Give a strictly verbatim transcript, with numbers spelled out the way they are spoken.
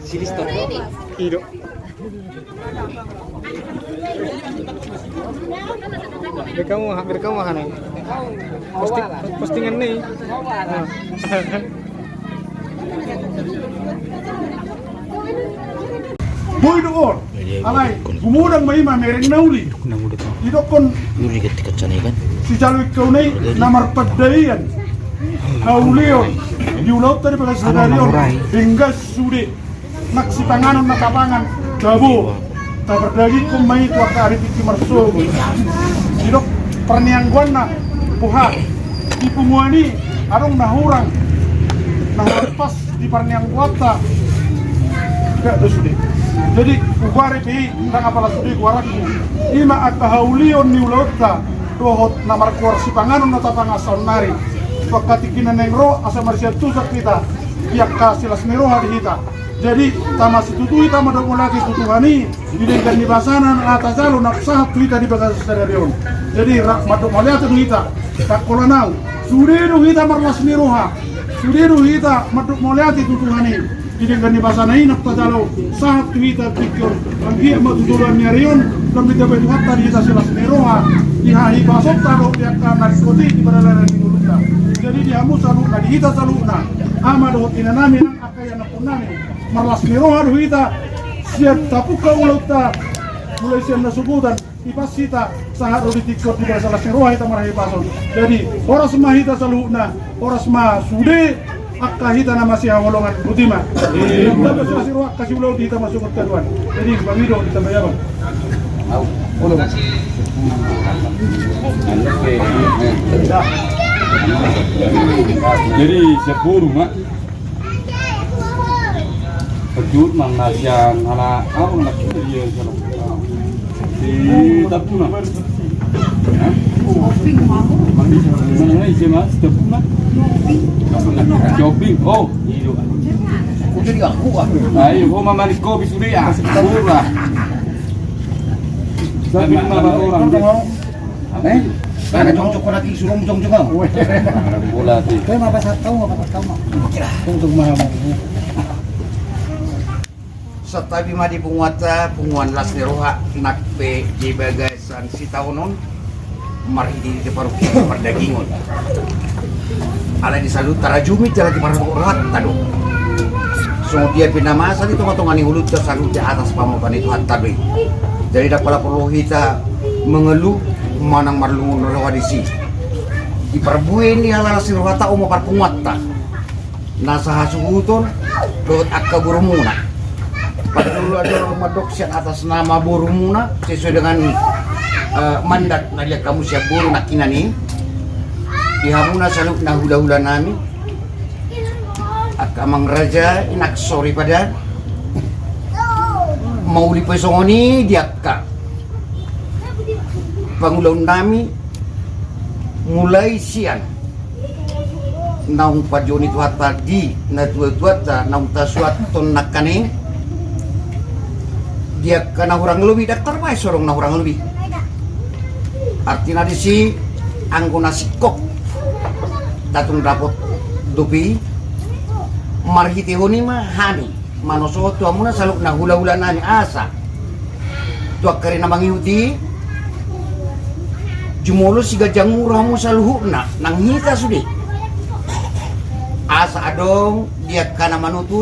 Ido. Mereka mau, mereka mau hana. Posting, postingan ni. Boi do on. Alai gumodang ma i ma mereng na uli. Didokkon sijalo ingkon i na marpandaian haulion di ulaonta di bagasan sadari on, denggan sude. Nang sipanganon na tapangan tabo, tapardagingkon ma i tu angka ari tingki marsogot. Didok parnianggoanna, boha, di punguan i adong na hurang, na hurang pas di parnianggoanta. Denggan do sude. Jadi hugoari pe i, ndang apala sude goaranku. I ma angka haulion ni ulaonta dohot na margoar sipanganon na tapangan saonnari. Tu angka tingki na naeng ro asa marsiantusan hita di angka silas ni roha di hita. Jadi tamasitutu hita mandok mauliate tu Tuhan i di denggan ni basana na tajalo na sahat tu hita di bagasan sadari on. Jadi ra-, mandok mauliate do hita. Tangkolan au, sude do hita marlas ni roha. Sude do hita mandok mauliate tu Tuhan i di denggan ni basana i na tajalo sahat tu hita tingki on. Anggiat ma tu joloan ni ari on lam ditambai Tuhanta di hita silas ni roha di hahipasonta dohot di angka na ringkot i di pardalanan ni ngolunta. Jadi di hamu saluhutna, di hita saluhutna, ama dohot inanami nang angka ianakkonnami, marlas ni roha do hita sian tapungka ulaonta, mulai sian na sogot on, hipas hita sahat ro di tingki on di bagasan las ni roha hita marhahipason. Jadi horas ma hita saluhutna, horas ma sude angka hita na masihaholongan. Boti ma. Las ni roha angka siulaon di hita masuk ke tuan. Jadi bagi do ditambai abang. Jadi sepuluh ma. Pejut mang nasian ala abang nak dia salah. Si tapuna. Hah? Mana isi mas tapuna? Shopping. Oh, iyo. Udah di aku ah. Ayo, gua mamanis kopi sudah ya. Murah. Tapi mana orang? Eh? Ada jongjong kau lagi, suruh jongjong kau. Bola tu. Kau apa satu tahu, apa satu tahu? Jongjong mana? Santabi ma di punguanta, punguan las ni roha, nang pe di bagasan sitaonon, marhitehite parungkilon pardagingon. Alai di saluhut tarajumi jala di parrohanta do. Songon dia pe na masa di tongatonga ni ngolunta saluhut di atas pamotan ni Tuhanta do i. Jadi ndang pola porlu hita mengeluh manang marlungun roha disi. Diparbue ni halak las ni rohanta on ma parpunguanta. Na sahasuhuton dohot angka borumuna. Parjolo-jolo mandok sian atas nama borumuna sesuai dengan, eh, mandat na diangkat hamu sian boru nangkinan i. Di hamuna saluhutna hula-hula nami, angka amang raja, inang soripada, mauli pe songon i di angka pangulaon nami, mulai sian naung pajou ni Tuhanta di natua-tuanta naung tasuathon nangkaning, di angka na hurang lobi, ndang tarbaen so adong na hurang lobi. Artina disi anggo na singkop tung dapot dope i, marhitehon i ma hami manosohon tu hamuna saluhutna hula-hula nami asa tu angka ari na mangihut i jumolo siganjang umur hamu saluhutna nang hita sude. Asa adong di angka na manutu